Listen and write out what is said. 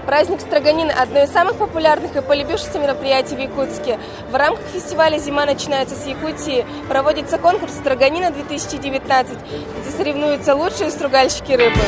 Праздник Строганины – одно из самых популярных и полюбившихся мероприятий в Якутске. В рамках фестиваля «Зима начинается с Якутии» проводится конкурс «Строганина-2019», где соревнуются лучшие стругальщики рыбы.